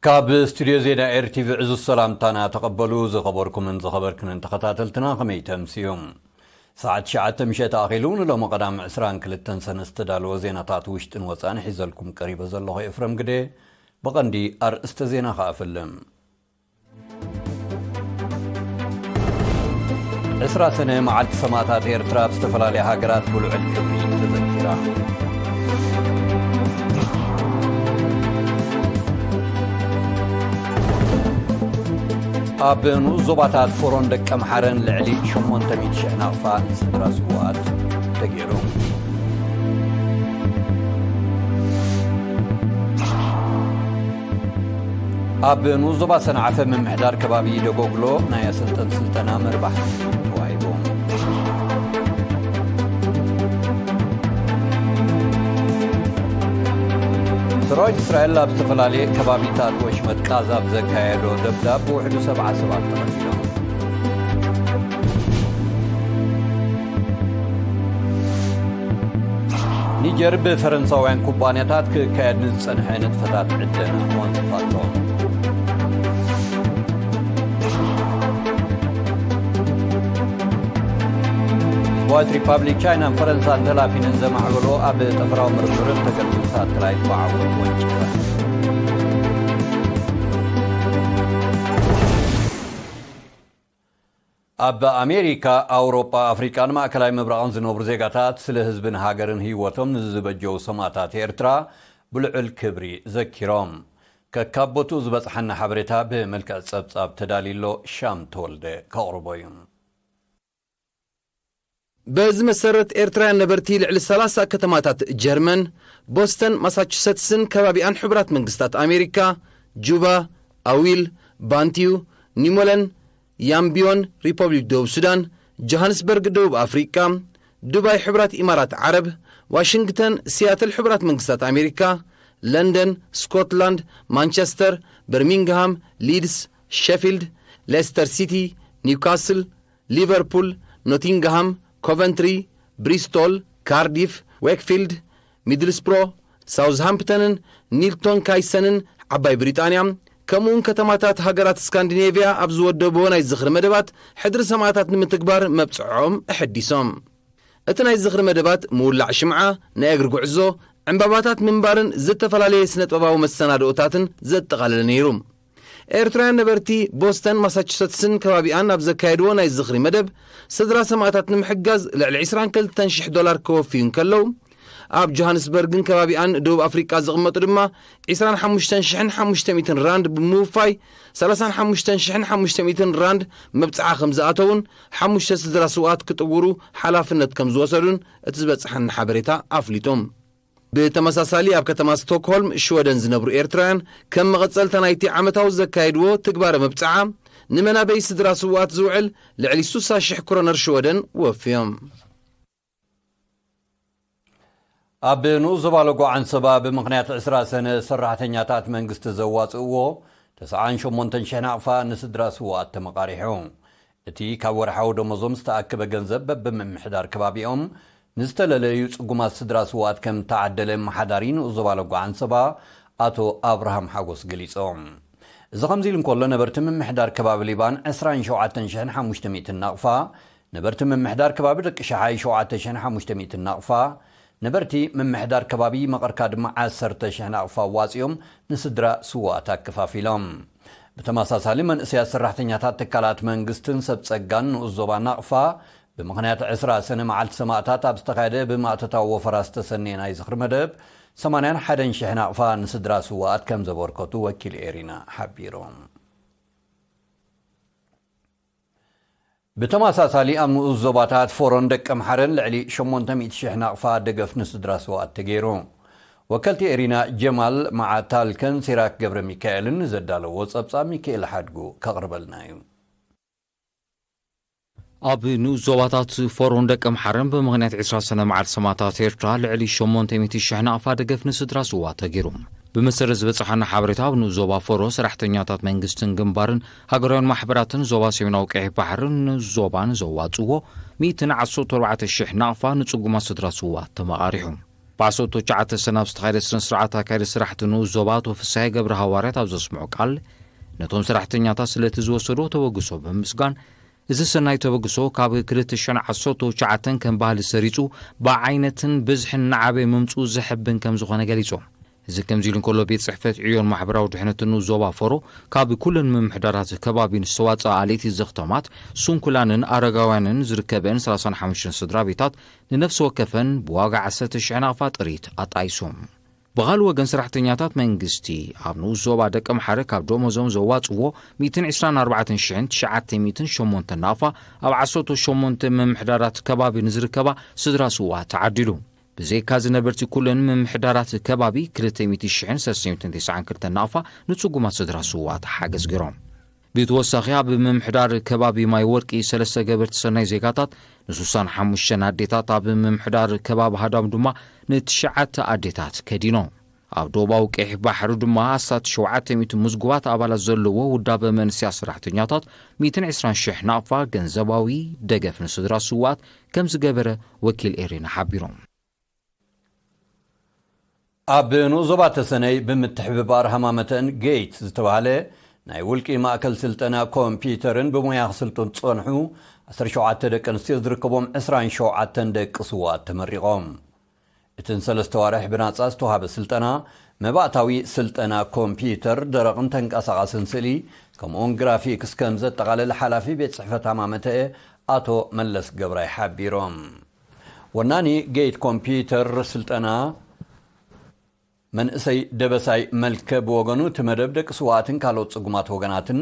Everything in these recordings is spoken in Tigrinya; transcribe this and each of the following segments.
ካብ ስቱድዮ ዜና ኤር ቲ ቪ ዕዙዝ ሰላምታና ተቐበሉ። ዝኸበርኩምን ዝኸበርክንን ተኸታተልትና፣ ከመይ ተምስዩ? ሰዓት ትሽዓተ ምሸት ኣኺሉ፣ ንሎሚ ቀዳም ዕስራን ክልተን ሰነ ዝተዳለወ ዜናታት ውሽጥን ወጻእን ሒዘልኩም ቀሪበ ዘለኹ ኤፍረም ግደ። ብቐንዲ ኣርእስተ ዜና ከኣ ፈልም። ዕስራ ሰነ መዓልቲ ሰማእታት ኤርትራ ኣብ ዝተፈላለያ ሃገራት ብልዑል ክብሪ ተዘኪራ። ኣብ ንኡስ ዞባታት ፎሮን ደቀምሓረን ልዕሊ ሸሞንተ ሚእቲ ሽሕ ናቕፋ ንስድራ ስዉኣት ተገይሩ። ኣብ ንኡስ ዞባ ሰንዓፈ ምምሕዳር ከባቢ ደጎግሎ ናይ ኣሰልጠን ስልጠና መርባሕ ተዋሂቡ። ሰራዊት እስራኤል ኣብ ዝተፈላለየ ከባቢታት ወሽመጥ ቃዛ ኣብ ዘካየዶ ደብዳብ ብውሕዱ ሰብዓ ሰባት ተቐቲሎም። ኒጀር ብፈረንሳውያን ኩባንያታት ክካየድ ንዝጸንሐ ንጥፈታት ዕደና ኣወንዚፋቶ። ህዝባዊት ሪፓብሊክ ቻይናን ፈረንሳን ተላፊነን ዘማዕበሎ ኣብ ጠፈራዊ ምርምርን ተገልግል ሳተላይት ብዓወት ወንጭፈን። ኣብ ኣሜሪካ፣ ኣውሮጳ፣ ኣፍሪቃን ማእከላይ ምብራቕን ዝነብሩ ዜጋታት ስለ ህዝብን ሃገርን ህይወቶም ንዝበጀው ሰማእታት ኤርትራ ብልዑል ክብሪ ዘኪሮም። ከካብ ቦትኡ ዝበጽሓና ሓበሬታ ብመልክዕ ጸብጻብ ተዳልዩ ኣሎ። ሻም ተወልደ ከቕርቦ እዩ። በዚ መሰረት ኤርትራውያን ነበርቲ ልዕሊ ሰላሳ ከተማታት ጀርመን፣ ቦስተን፣ ማሳቹሰትስን ከባቢኣን፣ ሕቡራት መንግስታት ኣሜሪካ፣ ጁባ፣ ኣዊል፣ ባንቲዩ፣ ኒሞለን፣ ያምቢዮን፣ ሪፐብሊክ ደቡብ ሱዳን፣ ጆሃንስበርግ፣ ደቡብ ኣፍሪቃ፣ ዱባይ፣ ሕቡራት ኢማራት ዓረብ፣ ዋሽንግተን፣ ሲያትል፣ ሕቡራት መንግስታት ኣሜሪካ፣ ለንደን፣ ስኮትላንድ፣ ማንቸስተር፣ በርሚንግሃም፣ ሊድስ፣ ሸፊልድ፣ ሌስተር ሲቲ፣ ኒውካስል፣ ሊቨርፑል፣ ኖቲንግሃም፣ ኮቨንትሪ፣ ብሪስቶል፣ ካርዲፍ፣ ዌክፊልድ፣ ሚድልስብሮ፣ ሳውዝሃምፕተንን ኒልቶን ካይሰንን፣ ዓባይ ብሪጣንያ፣ ከምኡውን ከተማታት ሃገራት ስካንዲኔቭያ ኣብ ዝወደብዎ ናይ ዝኽሪ መደባት፣ ሕድሪ ሰማእታት ንምትግባር መብጽዖም ኣሐዲሶም። እቲ ናይ ዝኽሪ መደባት ምውላዕ ሽምዓ፣ ናይ እግሪ ጉዕዞ፣ ዕምባባታት ምንባርን ዝተፈላለየ ስነ-ጥበባዊ መሰናድኦታትን ዘጠቓለለ ነይሩ። ኤርትራውያን ነበርቲ ቦስተን፣ ማሳቹሰትስን ከባቢኣን ኣብ ዘካየድዎ ናይ ዝኽሪ መደብ፣ ስድራ ሰማእታት ንምሕጋዝ ልዕሊ ዕስራን ክልተን ሽሕ ዶላር ከወፍዩ እንከለዉ፣ ኣብ ጆሃንስበርግን ከባቢኣን ደቡብ ኣፍሪቃ ዝቕመጡ ድማ ዕስራን ሓሙሽተን ሽሕን ሓሙሽተ ሚእትን ራንድ ብምውፋይ፣ ሰላሳን ሓሙሽተን ሽሕን ሓሙሽተ ሚእትን ራንድ መብጽዓ ከም ዝኣተዉን፣ ሓሙሽተ ስድራ ስውኣት ክጥውሩ ሓላፍነት ከም ዝወሰዱን እቲ ዝበጽሓና ሓበሬታ ኣፍሊጡ። ብተመሳሳሊ፣ ኣብ ከተማ ስቶክሆልም ሽወደን ዝነብሩ ኤርትራውያን፣ ከም መቐጸልታ ናይቲ ዓመታዊ ዘካየድዎ ትግባረ መብጽዓ፣ ንመናበይ ስድራ ስውኣት ዝውዕል ልዕሊ ሱሳ ሽሕ ክሮነር ሽወደን ወፍዮም። ኣብ ንኡስ ዞባ ሎጎ ዓንሰባ ብምኽንያት ዕስራ ሰነ ሰራሕተኛታት መንግስቲ ዘዋጽእዎ ተስዓን ሸሞንተን ሽሕ ናቕፋ ንስድራ ስውኣት ተመቓሪሑ። እቲ ካብ ወርሓዊ ደሞዞም ዝተኣከበ ገንዘብ በብምምሕዳር ከባቢኦም ንዝተለለዩ ጽጉማት ስድራ ስውኣት ከም ተዓደለ ኣመሓዳሪ ንኡስ ዞባ ሎጎ ዓንሰባ ኣቶ ኣብርሃም ሓጎስ ገሊጾም። እዚ ከምዚ ኢሉ እንከሎ፣ ነበርቲ ምምሕዳር ከባቢ ሊባን ዕስራን ሸውዓተን ሽሕን ሓሙሽተ ሚእትን ናቕፋ፣ ነበርቲ ምምሕዳር ከባቢ ደቂ ሸሓይ ሸውዓተ ሽሕን ሓሙሽተ ሚእትን ናቕፋ፣ ነበርቲ ምምሕዳር ከባቢ መቐርካ ድማ ዓሰርተ ሽሕ ናቕፋ ኣዋጺኦም ንስድራ ስውኣት ኣከፋፊሎም። ብተመሳሳሊ፣ መንእሰያት ሰራሕተኛታት ትካላት መንግስትን ሰብ ጸጋን ንኡስ ዞባ ናቕፋ፣ ብምኽንያት ዕስራ ሰነ መዓልቲ ሰማእታት ኣብ ዝተኻየደ ብማእቶታዊ ወፈራ ዝተሰነየ ናይ ዝኽሪ መደብ፣ ሰማንያን ሓደን ሽሕ ናቕፋ ንስድራ ስውኣት ከም ዘበርከቱ ወኪል ኤሪና ሓቢሩ። ብተመሳሳሊ፣ ኣብ ንኡስ ዞባታት ፎሮን ደቀምሓረን ልዕሊ ሸሞንተ ሚእቲ ሽሕ ናቕፋ ደገፍ ንስድራ ስውኣት ተገይሩ። ወከልቲ ኤሪና ጀማል መዓታልከን ሲራክ ገብረ ሚካኤልን ንዘዳለዎ ጸብጻብ ሚካኤል ሓድጉ ከቕርበልና እዩ። ኣብ ንኡስ ዞባታት ፎሮን ደቀምሓረን ብምኽንያት ዕስራ ሰነ መዓልቲ ሰማእታት ኤርትራ ልዕሊ ሸሞንተ ሚእቲ ሽሕ ናቕፋ ደገፍ ንስድራ ስውኣት ተገይሩ። ብመሰረት ዝበጽሓና ሓበሬታ፣ ኣብ ንኡስ ዞባ ፎሮ ሰራሕተኛታት መንግስትን ግንባርን ሃገራውያን ማሕበራትን ዞባ ሰሜናዊ ቀይሕ ባሕርን ንኡስ ዞባን ዘዋጽዎ ሚእትን ዓሰርተ ኣርባዕተ ሽሕ ናቕፋ ንጽጉማት ስድራ ስውኣት ተመቓሪሑ። ብዓሰርተ ትሽዓተ ሰነ ኣብ ዝተኻየደ ስነ ስርዓት ኣካየዲ ስራሕቲ ንኡስ ዞባ ኣቶ ፍስሐ ገብረ ሃዋርያት ኣብ ዘስምዖ ቃል፣ ነቶም ሰራሕተኛታት ስለቲ ዝወሰድዎ ተበግሶ ብምስጋን፣ እዚ ሰናይ ተበግሶ ካብ ክልተ ሽሕን ዓሰርተ ትሽዓተን ከም ባህሊ ሰሪጹ ብዓይነትን ብዝሕን እናዓበየ ምምጽኡ ዘሕብን ከም ዝኾነ ገሊጾም። እዚ ከምዚ ኢሉ እንከሎ፣ ቤት ጽሕፈት ዕዮን ማሕበራዊ ድሕነትን ንኡስ ዞባ ፈሮ፣ ካብ ኩለን ምምሕዳራት ከባቢ ንዝተዋጽኣ ኣለይቲ ዘኽተማት፣ ስንኩላንን ኣረጋውያንን ዝርከበን ሰላሳን ሓሙሽተን ስድራ ቤታት ንነፍሲ ወከፈን ብዋጋ ዓሰርተ ሽሕ ናቕፋ ጥሪት ኣጣይሶም። ብኻልእ ወገን፣ ሰራሕተኛታት መንግስቲ ኣብ ንኡስ ዞባ ደቀምሓረ ካብ ደሞዞም ዘዋጽዎ ሚእትን ዕስራን ኣርባዕተን ሽሕን ትሽዓተ ሚእትን ሸሞንተን ናቕፋ፣ ኣብ ዓሰርተ ሸሞንተ ምምሕዳራት ከባቢ ንዝርከባ ስድራ ስውኣት ተዓዲሉ። ብዘይካ እዚ፣ ነበርቲ ኩለን ምምሕዳራት ከባቢ ክልተ ሚእቲ ሽሕን ሰለስተ ሚእትን ተስዓን ክልተን ናቕፋ ንጽጉማት ስድራ ስውኣት ሓገዝ ገይሮም። ብተወሳኺ፣ ኣብ ምምሕዳር ከባቢ ማይ ወርቂ ሰለስተ ገበርቲ ሰናይ ዜጋታት፣ ንስሳን ሓሙሽተን ኣዴታት፣ ኣብ ምምሕዳር ከባቢ ሃዳም ድማ ንትሽዓተ ኣዴታት ከዲኖም። ኣብ ዶባዊ ቀይሕ ባሕሪ ድማ ኣስታት ሸውዓተ ሚእቲ ምዝጉባት ኣባላት ዘለዎ ውዳበ መንስያ ሰራሕተኛታት ሚእትን ዕስራን ሽሕ ናቕፋ ገንዘባዊ ደገፍ ንስድራ ስውኣት ከም ዝገበረ ወኪል ኤሪና ሓቢሮም። ኣብ ንኡስ ዞባ ተሰነይ ብምትሕብባር ሃማመተን ጌት ዝተባህለ ናይ ውልቂ ማእከል ስልጠና ኮምፒውተርን ብሞያ ክስልጥኑ ዝጸንሑ ዓሰርተ ሸውዓተ ደቂ ኣንስትዮ ዝርከቦም ዕስራን ሸውዓተን ደቂ ስውኣት ተመሪቖም። እትን ሰለስተ ዋርሕ ብናጻ ዝተዋሃበ ስልጠና፣ መባእታዊ ስልጠና ኮምፒውተር፣ ደረቕን ተንቀሳቓስን ስእሊ፣ ከምኡውን ግራፊክስ ከም ዘጠቓለለ ሓላፊ ቤት ጽሕፈት ሃማመተ ኣቶ መለስ ገብራይ ሓቢሮም። ወናኒ ጌት ኮምፒውተር ስልጠና መንእሰይ ደበሳይ መልከ ብወገኑ፣ እቲ መደብ ደቂ ስውኣትን ካልኦት ጽጉማት ወገናትን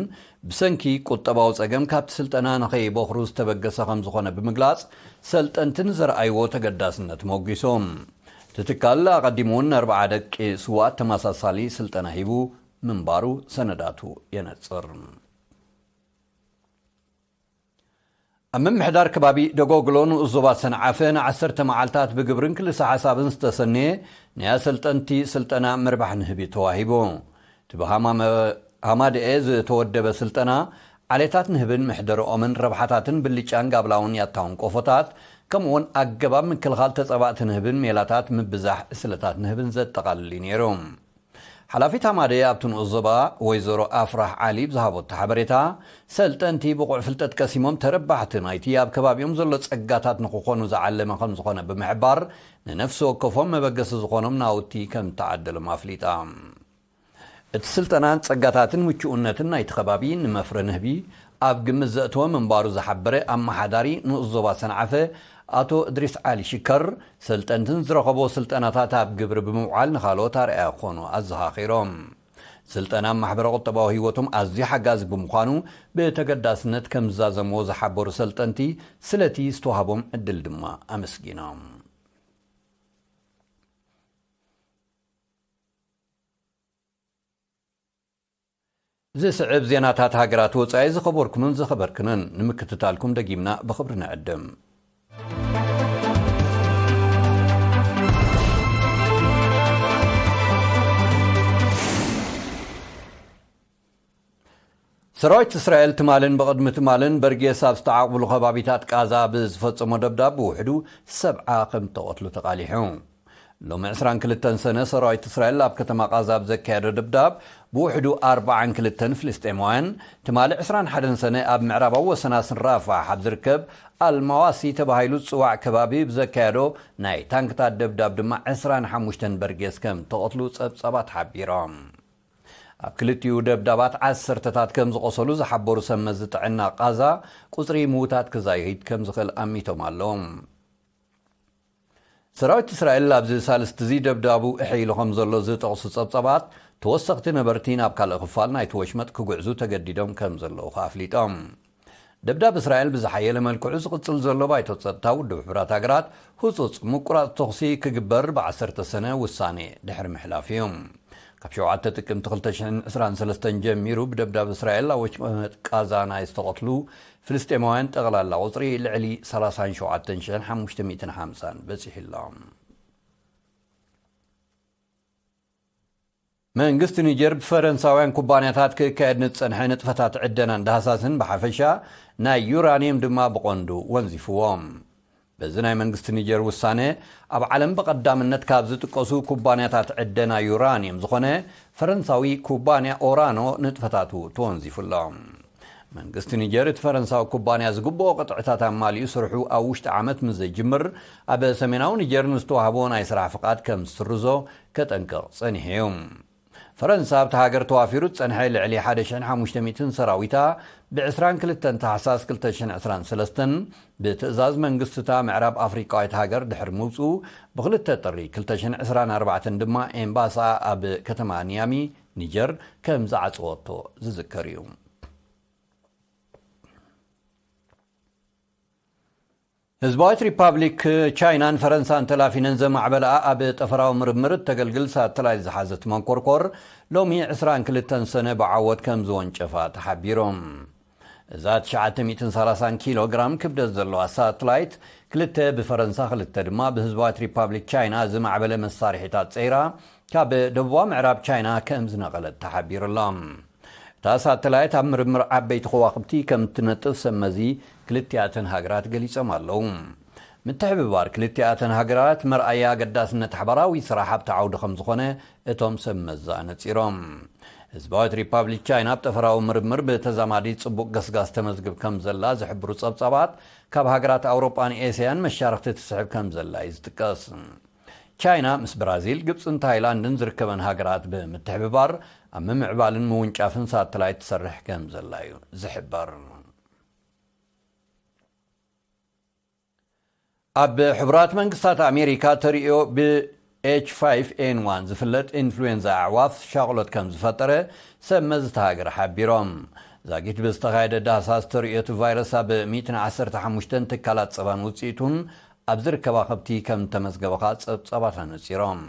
ብሰንኪ ቁጠባዊ ጸገም ካብቲ ስልጠና ንኸይበኽሩ ዝተበገሰ ከም ዝኾነ ብምግላጽ፣ ሰልጠንቲ ንዘርኣይዎ ተገዳስነት ሞጒሶም። እቲ ትካል ኣቐዲሙ እውን ንኣርብዓ ደቂ ስውኣት ተመሳሳሊ ስልጠና ሂቡ ምንባሩ ሰነዳቱ የነጽር። ኣብ ምምሕዳር ከባቢ ደጎግሎ ንኡስ ዞባ ሰንዓፈ ንዓሰርተ መዓልታት ብግብርን ክልሰ ሓሳብን ዝተሰነየ ናይ ኣሰልጠንቲ ስልጠና ምርባሕ ንህቢ ተዋሂቡ። እቲ ብሃማመ-፣ ሃማደኤ ዝተወደበ ስልጠና፣ ዓሌታት ንህብን መሕደርኦምን ረብሓታትን ብልጫን ጋብላውን ያታውን ቆፎታት፣ ከምኡውን ኣገባብ ምክልኻል ተጻባእቲ ንህብን ሜላታት ምብዛሕ እስለታት ንህብን ዘጠቓልል እዩ ነይሩ። ሓላፊት ሃማደኤ ኣብቲ ንኡስ ዞባ ወይዘሮ ኣፍራህ ዓሊ ብዝሃበቶ ሓበሬታ፣ ሰልጠንቲ ብቑዕ ፍልጠት ቀሲሞም ተረባሕቲ ናይቲ ኣብ ከባቢኦም ዘሎ ጸጋታት ንክኾኑ ዝዓለመ ከም ዝኾነ ብምሕባር፣ ንነፍሲ ወከፎም መበገሲ ዝኾኖም ናውቲ ከም ተዓደሎም ኣፍሊጣ። እቲ ስልጠናን ጸጋታትን ምቹእነትን ናይቲ ከባቢ ንመፍረ ንህቢ ኣብ ግምት ዘእተወ ምንባሩ ዝሓበረ ኣመሓዳሪ ንኡስ ዞባ ሰንዓፈ ኣቶ እድሪስ ዓሊ ሽከር፣ ሰልጠንትን ዝረኸቦ ስልጠናታት ኣብ ግብሪ ብምውዓል ንኻልኦት ኣርኣያ ክኾኑ ኣዘኻኺሮም። ስልጠና ኣብ ማሕበረ ቁጠባዊ ህይወቶም ኣዝዩ ሓጋዚ ብምዃኑ፣ ብተገዳስነት ከም ዝዛዘምዎ ዝሓበሩ ሰልጠንቲ፣ ስለቲ ዝተዋህቦም ዕድል ድማ ኣመስጊኖም። ዝስዕብ ዜናታት ሃገራት ወጻኢ ዝኸበርኩምን ዝኸበርክንን ንምክትታልኩም ደጊምና ብኽብሪ ንዕድም። ሰራዊት እስራኤል ትማልን ብቕድሚ ትማልን በርጌስ ኣብ ዝተዓቕብሉ ከባቢታት ቃዛ ብዝፈጸሞ ደብዳብ ብውሕዱ ሰብዓ ከም ተቐትሉ ተቓሊሑ። ሎሚ ዕስራን ክልተን ሰነ ሰራዊት እስራኤል ኣብ ከተማ ቃዛ ኣብ ዘካየዶ ደብዳብ ብውሕዱ ኣርባዓን ክልተን ፍልስጤማውያን፣ ትማሊ ዕስራን ሓደን ሰነ ኣብ ምዕራባዊ ወሰናስን ራፋሕ ኣብ ዝርከብ ኣልማዋሲ ተባሂሉ ዝጽዋዕ ከባቢ ብዘካየዶ ናይ ታንክታት ደብዳብ ድማ ዕስራን ሓሙሽተን በርጌስ ከም ተቐትሉ ጸብጻባት ሓቢሮም። ኣብ ክልቲኡ ደብዳባት ዓሰርተታት ከም ዝቖሰሉ ዝሓበሩ ሰብ መዚ ጥዕና ቃዛ፣ ቁጽሪ ምዉታት ክዛይድ ከም ዝኽእል ኣሚቶም ኣለዉ። ሰራዊት እስራኤል ኣብዚ ሳልስቲ እዚ ደብዳቡ እሕይሉ ከም ዘሎ ዝጠቕሱ ጸብጻባት፣ ተወሰኽቲ ነበርቲ ናብ ካልእ ክፋል ናይቲ ወሽመጥ ክጉዕዙ ተገዲዶም ከም ዘለዉ ከኣ ኣፍሊጦም። ደብዳብ እስራኤል ብዝሓየለ መልክዑ ዝቕጽል ዘሎ ባይቶ ጸጥታ ውድብ ሕቡራት ሃገራት፣ ህጹጽ ምቁራጽ ተኹሲ ክግበር ብዓሰርተ ሰነ ውሳኔ ድሕሪ ምሕላፍ እዩ። ካብ ሸውዓተ ጥቅምቲ ክልተ ሽሕን ዕስራን ሰለስተን ጀሚሩ ብደብዳብ እስራኤል ኣብ ወሽመጥ ቃዛ ናይ ዝተቐትሉ ፍልስጤማውያን ጠቕላላ ቁጽሪ ልዕሊ ሰላሳን ሸውዓተን ሽሕን ሓሙሽተ ሚእትን ሓምሳን በጺሑ ኣሎ። መንግስቲ ኒጀር ብፈረንሳውያን ኩባንያታት ክካየድ ንዝጸንሐ ንጥፈታት ዕደናን ዳህሳስን ብሓፈሻ፣ ናይ ዩራኒየም ድማ ብቐንዱ ወንዚፍዎም። በዚ ናይ መንግስቲ ኒጀር ውሳነ፣ ኣብ ዓለም ብቐዳምነት ካብ ዝጥቀሱ ኩባንያታት ዕደና ዩራኒየም ዝኾነ ፈረንሳዊ ኩባንያ ኦራኖ ንጥፈታቱ ተወንዚፉ ኣሎ። መንግስቲ ኒጀር እቲ ፈረንሳዊ ኩባንያ ዝግብኦ ቅጥዕታት ኣማሊኡ ስርሑ ኣብ ውሽጢ ዓመት ምስ ዘይጅምር፣ ኣብ ሰሜናዊ ኒጀር ንዝተዋህቦ ናይ ስራሕ ፍቓድ ከም ዝስርዞ ከጠንቅቕ ጸኒሑ እዩ። ፈረንሳ ኣብቲ ሃገር ተዋፊሩ ዝጸንሐ ልዕሊ ሓደ ሽሕን ሓሙሽተ ሚእትን ሰራዊታ ብ ዕስራን ክልተን ታሕሳስ ክልተ ሽሕን ዕስራን ሰለስተን ብትእዛዝ መንግስቲ እታ ምዕራብ ኣፍሪቃዊት ሃገር ድሕሪ ምውጽኡ፣ ብክልተ ጥሪ ክልተ ሽሕን ዕስራን ኣርባዕተን ድማ ኤምባሳ ኣብ ከተማ ኒያሚ ኒጀር ከም ዝዓጸወቶ ዝዝከር እዩ። ህዝባዊት ሪፓብሊክ ቻይናን ፈረንሳን ተላፊነን ዘማዕበለኣ ኣብ ጠፈራዊ ምርምር እተገልግል ሳተላይት ዝሓዘት መንኮርኮር ሎሚ ዕስራን ክልተን ሰነ ብዓወት ከም ዝወንጨፋ ተሓቢሮም። እዛ ትሽዓተ ሚእትን ሰላሳን ኪሎ ግራም ክብደት ዘለዋ ሳተላይት ክልተ ብፈረንሳ ክልተ ድማ ብህዝባዊት ሪፓብሊክ ቻይና ዝማዕበለ መሳርሒታት ጸይራ ካብ ደቡባዊ ምዕራብ ቻይና ከም ዝነቐለት ተሓቢሩ ኣሎ። እታ ሳተላይት ኣብ ምርምር ዓበይቲ ከዋኽብቲ ከም እትነጥፍ ሰብ መዚ ክልቲኣተን ሃገራት ገሊጾም ኣለዉ። ምትሕብባር ክልቲኣተን ሃገራት መርኣያ ኣገዳስነት ሓባራዊ ስራሕ ኣብቲ ዓውዲ ከም ዝኾነ እቶም ሰብ መዚ ኣነጺሮም። ህዝባዊት ሪፓብሊክ ቻይና ኣብ ጠፈራዊ ምርምር ብተዛማዲ ጽቡቕ ገስጋስ ተመዝግብ ከም ዘላ ዝሕብሩ ጸብጻባት ካብ ሃገራት ኣውሮጳን ኤስያን መሻርኽቲ ትስሕብ ከም ዘላ እዩ ዝጥቀስ። ቻይና ምስ ብራዚል፣ ግብጽን ታይላንድን ዝርከበን ሃገራት ብምትሕብባር ኣብ ምምዕባልን ምውንጫፍን ሳተላይት ትሰርሕ ከም ዘላ እዩ ዝሕበር። ኣብ ሕቡራት መንግስታት ኣሜሪካ ተርእዮ ብ ኤች ፋይቭ ኤን ዋን ዝፍለጥ ኢንፍሉዌንዛ ኣዕዋፍ ሻቕሎት ከም ዝፈጠረ ሰብ መዚ እታ ሃገር ሓቢሮም። ዛጊት ብዝተኻየደ ዳህሳስ ተርእዮ እቲ ቫይረስ ኣብ ሚእትን ዓሰርተ ሓሙሽተን ትካላት ጸባን ውጽኢቱን ኣብ ዝርከባ ከብቲ ከም እተመዝገበ ከኣ ጸብጻባት ኣነጺሮም።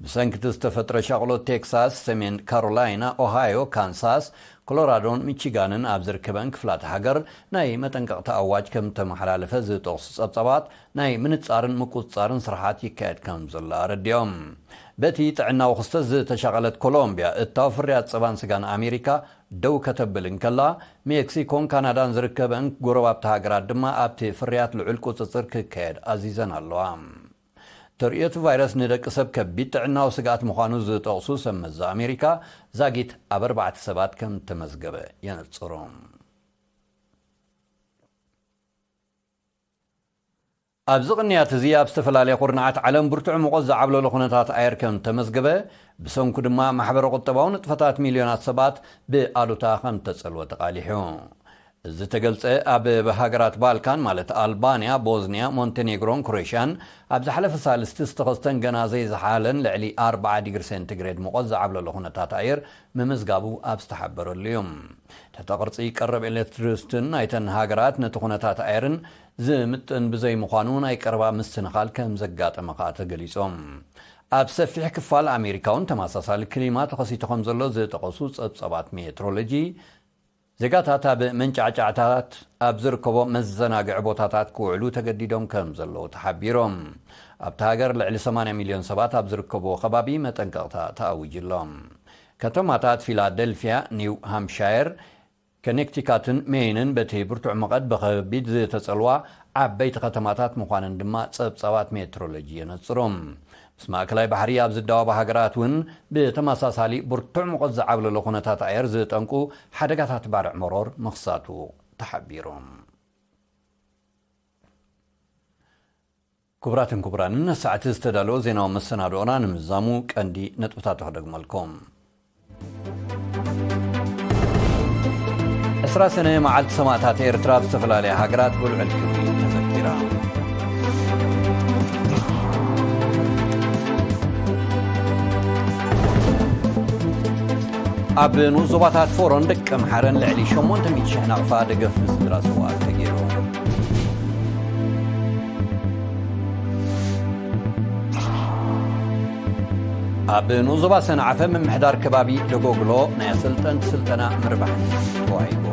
ብሰንኪ እቲ ዝተፈጥረ ሻቕሎት ቴክሳስ፣ ሰሜን ካሮላይና፣ ኦሃዮ፣ ካንሳስ፣ ኮሎራዶን ሚቺጋንን ኣብ ዝርከበን ክፍላተ ሃገር ናይ መጠንቀቕታ ኣዋጅ ከም እተመሓላለፈ ዝጠቕሱ ጸብጻባት፣ ናይ ምንጻርን ምቁጽጻርን ስራሓት ይካየድ ከም ዘሎ ኣረዲኦም። በቲ ጥዕናዊ ክስተት ዝተሻቐለት ኮሎምቢያ፣ እታው ፍርያት ጸባን ስጋን ኣሜሪካ ደው ከተብል እንከላ፣ ሜክሲኮን ካናዳን ዝርከበን ጎረባብቲ ሃገራት ድማ ኣብቲ ፍርያት ልዑል ቁጽጽር ክካየድ ኣዚዘን ኣለዋ። ተርእዮ እቲ ቫይረስ ንደቂ ሰብ ከቢድ ጥዕናዊ ስግኣት ምዃኑ ዝጠቕሱ ሰብ መዚ ኣሜሪካ፣ ዛጊት ኣብ ኣርባዕተ ሰባት ከም እተመዝገበ የነጽሩ። ኣብዚ ቅንያት እዚ ኣብ ዝተፈላለየ ኩርናዓት ዓለም ብርቱዕ ሙቐት ዝዓብለሎ ኩነታት ኣየር ከም እተመዝገበ፣ ብሰንኩ ድማ ማሕበረ ቁጠባዊ ንጥፈታት ሚልዮናት ሰባት ብኣሉታ ከም እተጸልወ ተቓሊሑ። እዚ ዝተገልጸ ኣብ ሃገራት ባልካን ማለት ኣልባንያ፣ ቦዝንያ፣ ሞንቴኔግሮን ክሮኤሽያን ኣብ ዝሓለፈ ሳልስቲ ዝተኸስተን ገና ዘይዝሓለን ልዕሊ ኣርብዓ ዲግሪ ሴንቲግሬድ ሙቐት ዝዓብለሎ ኩነታት ኣየር ምምዝጋቡ ኣብ ዝተሓበረሉ እዩ። ትሕተ ቅርጺ ቀረብ ኤሌክትሪሲቲን ናይተን ሃገራት ነቲ ኩነታት ኣየርን ዝምጥን ብዘይምዃኑ ናይ ቀረባ ምስትንኻል ከም ዘጋጠመ ከኣ ተገሊጾም። ኣብ ሰፊሕ ክፋል ኣሜሪካ እውን ተመሳሳሊ ክሊማ ተኸሲቱ ከም ዘሎ ዝጠቐሱ ጸብጻባት ሜትሮሎጂ፣ ዜጋታት ኣብ መንጫዕጫዕታት ኣብ ዝርከቦ መዘናግዒ ቦታታት ክውዕሉ ተገዲዶም ከም ዘለዉ ተሓቢሮም። ኣብታ ሃገር ልዕሊ ሰማንያ ሚልዮን ሰባት ኣብ ዝርከብዎ ከባቢ መጠንቀቕታ ተኣዊጁሎም። ከተማታት ፊላደልፊያ፣ ኒው ሃምፕሻየር፣ ከኔክቲካትን ሜይንን በቲ ብርቱዕ ሙቐት ብኸቢድ ዝተጸልዋ ዓበይቲ ከተማታት ምዃነን ድማ ጸብጻባት ሜትሮሎጂ የነጽሩ። ምስ ማእከላይ ባሕሪ ኣብ ዝዳወባ ሃገራት እውን ብተመሳሳሊ ብርቱዕ ሙቐት ዝዓብለሎ ኩነታት ኣየር ዝጠንቁ ሓደጋታት ባርዕ መሮር ምኽሳቱ ተሓቢሩ። ክቡራትን ክቡራንን፣ ንሰዓቲ ዝተዳለወ ዜናዊ መሰናድኦና ንምዝዛሙ ቀንዲ ነጥብታቱ ክደግመልኩም። ዕስራ ሰነ መዓልቲ ሰማእታት ኤርትራ ኣብ ዝተፈላለያ ሃገራት ብልዑል ክብሪ ተዘኪራ። ኣብ ንኡስ ዞባታት ፎሮን ደቂ ኣምሓረን ልዕሊ ሸሞንተ ሚእቲ ሽሕ ናቕፋ ደገፍ ንስድራ ስውኣት ተገይሩ። ኣብ ንኡስ ዞባ ሰንዓፈ ምምሕዳር ከባቢ ደጎግሎ ናይ ኣሰልጠንቲ ስልጠና ምርባሕን ተዋሂቡ።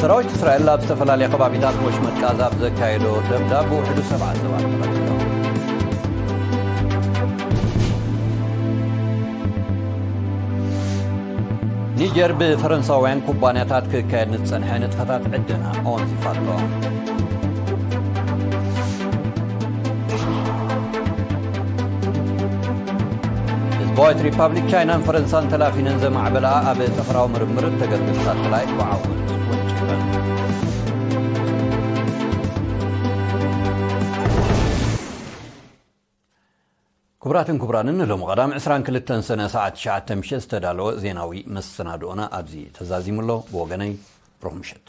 ሰራዊት እስራኤል ኣብ ዝተፈላለየ ከባቢታት ወሽመጥ ጋዛ ኣብ ዘካየዶ ደብዳብ ብውሕዱ ሰብዓ ሰባት ተቐቲሎም። ኒው ኒጀር ብፈረንሳውያን ኩባንያታት ክካየድ ንዝጸንሐ ንጥፈታት ዕደና ኣወንዚፋ ኣሎ። ህዝባዊት ሪፓብሊክ ቻይናን ፈረንሳን ተላፊነን ዘማዕበላ ኣብ ጠፈራዊ ምርምር እተገልግል ሳተላይት ብዓወት ወንጭፈን። ክቡራትን ክቡራንን፣ ሎሚ ቀዳም ዕስራን ክልተን ሰነ ሰዓት ትሽዓተ ምሸት ዝተዳለወ ዜናዊ መሰናድኦና ኣብዚ ተዛዚሙ ኣሎ። ብወገነይ ብሩኽ ምሸት።